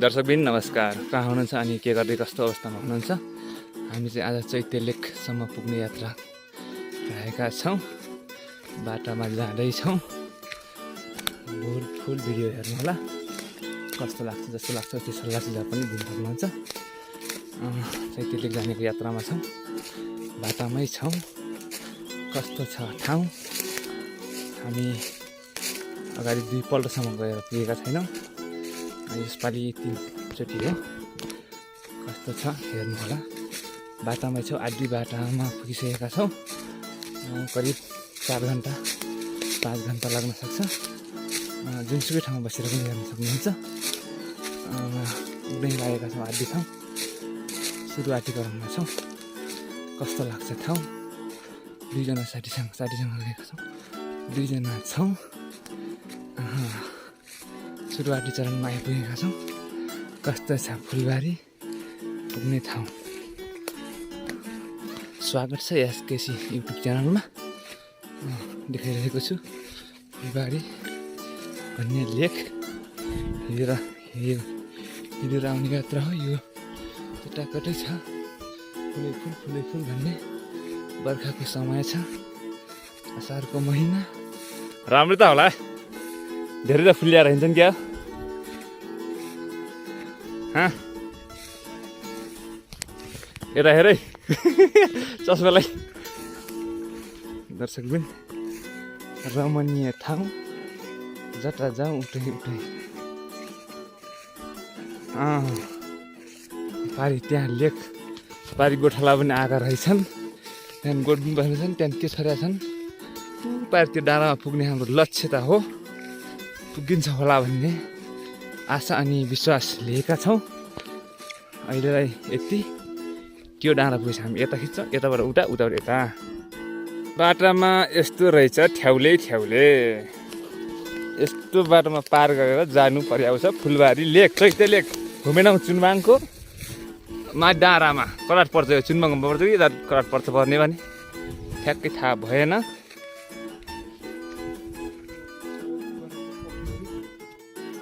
दर्शकबिन नमस्कार, कहाँ हुनुहुन्छ अनि के गर्दै कस्तो अवस्थामा हुनुहुन्छ? हामी चाहिँ आज चैत्य लेकसम्म पुग्ने यात्रा रहेका छौँ। बाटामा जाँदैछौँ। फुल भिडियो हेर्नु होला, कस्तो लाग्छ जस्तो लाग्छ त्यो सल्लाह सुझाव पनि दिन सक्नुहुन्छ। चैत्य लेक जानेको यात्रामा छौँ, बाटामै छौँ। कस्तो छ ठाउँ, हामी अगाडि 2 पल्टसम्म गएर पुगेका छैनौँ। यसपालि 3 चोटि हो। कस्तो छ हेर्नु होला। बाटामै छौँ, आधी बाटामा पुगिसकेका छौँ। करिब 4 घन्टा 5 घन्टा लाग्न सक्छ। जुनसुकै ठाउँमा बसेर पनि हेर्न सक्नुहुन्छ। उड्दै लागेका छौँ, आधी ठाउँ सुरुवातीकरणमा छौँ। कस्तो लाग्छ ठाउँ? 2 जना साथीसँग गएका छौँ, 2 जना छौँ। सुरुवाती चरणमा आइपुगेका छौँ। कस्तो छ फुलबारी पुग्ने ठाउँ। स्वागत छ एसकेसी युट्युब च्यानलमा। देखाइरहेको छु फुलबारी भन्ने लेख। हिँडेर आउने यात्रा हो यो। चटाकटै छ, फुलै फुल भन्ने। बर्खाको समय छ, असारको महिना। राम्रो त होला, धेरै त फुल ल्याएर हिँड्छन् क्या। यता हेरै चस्मालाई। दर्शकबिन रमणीय ठाउँ, जता जाउँ उठै पारी त्यहाँ लेक पारी गोठाला पनि आएका रहेछन्। त्यहाँदेखि गोठबिन बसेका छन्। त्यहाँदेखि के छोडेका छन्, पारी त्यो डाँडामा पुग्ने हाम्रो लक्ष्य त हो, पुगिन्छ होला भन्ने आशा अनि विश्वास लिएका छौँ। अहिलेलाई यति। त्यो डाँडा पुगेछ, हामी यता खिच्छौँ, यताबाट उताबाट यता। बाटामा यस्तो रहेछ ठ्याउले यस्तो बाटोमा पार गरेर जानु पर्याउँछ फुलबारी लेक। चैत्य लेक घुमेनौँ चुनबाङको मा डाँडामा। कराट पर्छ, यो चुनबाङमा पर्छ कि कराट पर्छ पर्ने भने ठ्याक्कै थाहा भएन।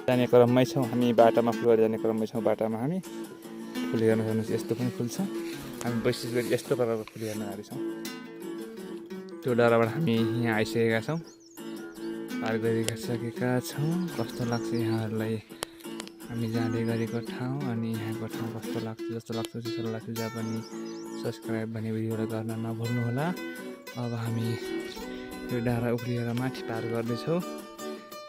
जाने क्रममै छौँ हामी, बाटामा फुलबारी जाने क्रममै छौँ। बाटामा हामी फुल हेर्न सक्नुहुन्छ, यस्तो पनि फुल छ। हामी विशेष गरी यस्तो प्रकारको फुल हेर्न आएको छौँ। त्यो डाँडाबाट हामी यहाँ आइसकेका छौँ, पार गरिसकेका छौँ। कस्तो लाग्छ यहाँहरूलाई हामी जाँदै गरेको ठाउँ अनि यहाँको ठाउँ कस्तो लाग्छ जस्तो लाग्छ त्यो सल्लाह सुझाव पनि सब्सक्राइब भन्ने भिडियोलाई गर्न नभुल्नुहोला। अब हामी यो डाँडा उक्लिएर माथि पार गर्दैछौँ।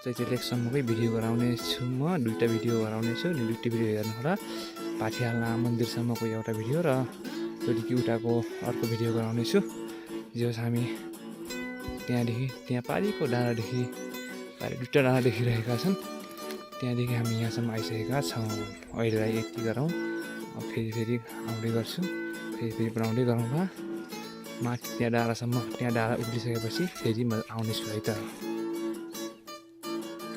चैत्य लेकसम्मकै भिडियो गराउने छु म। 2टा भिडियो गराउने छु, 2टी भिडियो हेर्नु होला। पाठिहाल्ना मन्दिरसम्मको एउटा भिडियो र चोटिकी उठाको अर्को भिडियो गराउने छु। जो हामी त्यहाँ पारिको डाँडादेखि 2टा डाँडा देखिरहेका छन्। त्यहाँदेखि हामी यहाँसम्म आइसकेका छौँ। अहिलेलाई यति गरौँ, फेरि आउँदै गर्छु, फेरि बनाउँदै गरौँला माथि त्यहाँ डाँडासम्म। त्यहाँ डाँडा उक्लिसकेपछि फेरि म आउनेछु है त।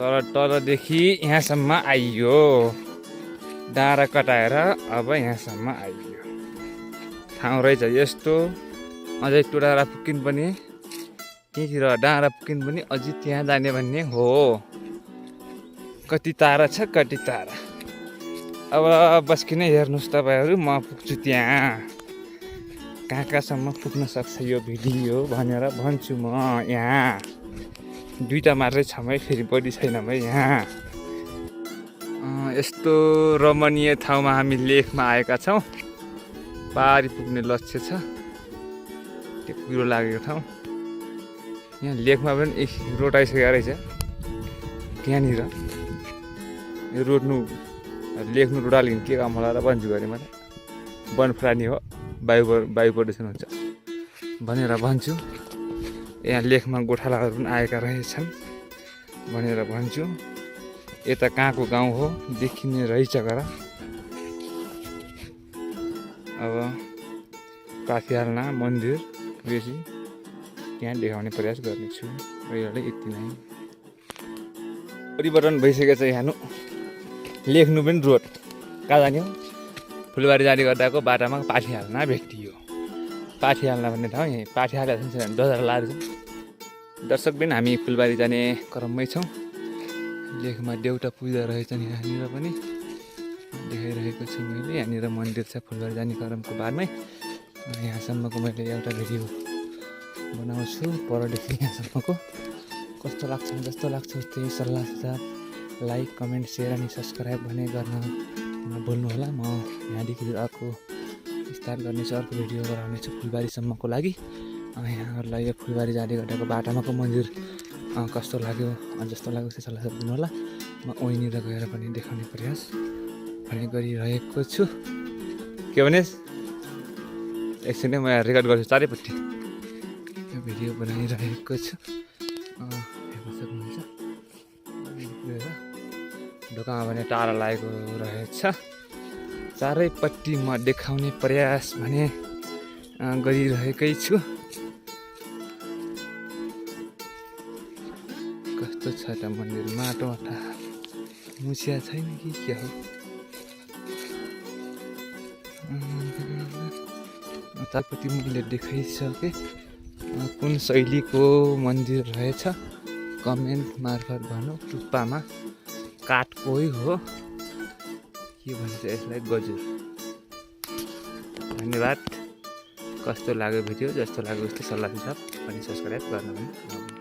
तलदेखि यहाँसम्म आइयो, डाँडा कटाएर अब यहाँसम्म आइयो। ठाउँ रहेछ यस्तो। अझै त्यो डाँडा पुग्किन पनि त्यहीँतिर डाँडा पुग्किन पनि अझै त्यहाँ जाने भन्ने हो। कति टाढा छ, कति टाढा। अब बस्किन हेर्नुहोस् तपाईँहरू, म पुग्छु त्यहाँ। कहाँसम्म पुग्न सक्छ यो भिडियो भनेर भन्छु म। यहाँ 2टा मात्रै छ है, फेरि बढी छैन है यहाँ। यस्तो रमणीय ठाउँमा हामी लेकमा आएका छौँ। पारी पुग्ने लक्ष्य छ, त्यो कुरो लागेको ठाउँ। यहाँ लेकमा पनि रोड आइसकेको रहेछ। त्यहाँनिर यो लेख्नु रोड हाल्यो के काम होला र भन्छु गरे मैले। वन प्राणी हो, वायु प्रदूषण हुन्छ भनेर भन्छु। यहाँ लेकमा गोठालाहरू पनि आएका रहेछन् भनेर भन्छु। यता कहाँको गाउँ हो देखिने रहेछ घर। अब पाठिहाल्ना मन्दिर पुगेपछि त्यहाँ देखाउने प्रयास गर्नेछु। अहिले यति नै। परिवर्तन भइसकेको छ यहाँ। लेख्नु पनि रोड कहाँ जाने हो, फुलबारी जाने गर्दाको बाटामा पाठिहाल्ना भेटियो। पाठिहाल्ना भन्ने ठाउँ यहीँ पाठिहालेको छ, डजर लाएर छ। दर्शकबिन हामी फुलबारी जाने क्रममै छौँ। लेखमा देउटा पूजा रहेछन् यहाँनिर पनि। देखाइरहेको छु मैले। यहाँनिर मन्दिर छ फुलबारी जाने क्रमको बादमै। यहाँसम्मको मैले एउटा भिडियो बनाउँछु, परदेखि यहाँसम्मको। कस्तो लाग्छ जस्तो लाग्छ त्यही सल्लाह सुझाव, लाइक कमेन्ट सेयर अनि सब्सक्राइब भने गर्न नभुल्नु होला। म यहाँदेखि अर्को स्टार्ट गर्नेछु, अर्को भिडियो गराउनेछु फुलबारीसम्मको लागि। यहाँहरूलाई यो फुलबारी जाँदै गरेको बाटामाको मन्दिर कस्तो लाग्यो जस्तो लाग्यो त्यो सल्लाह दिनु होला। म उहीँनिर गएर पनि देखाउने प्रयास भने गरिरहेको छु। के भने एकछिन म यहाँ रेकर्ड गर्छु चारैपट्टि यो भिडियो बनाइरहेको छु। ढोकामा भने टाढा लागेको रहेछ। चारैपट्टि म देखाउने प्रयास भने गरिरहेकै छु। कस्तो छ त मन्दिर, माटो मुछिया छैन कि के हो। चारपट्टि मैले देखाइसकेँ। कुन शैलीको मन्दिर रहेछ कमेन्ट मार्फत भनौँ। टुप्पामा काठकै हो, के भन्छ यसलाई, गजुर। धन्यवाद। कस्तो लाग्यो भिडियो, जस्तो लाग्यो उस्तै सल्लाह सुझाव अनि सब्सक्राइब गर्न पनि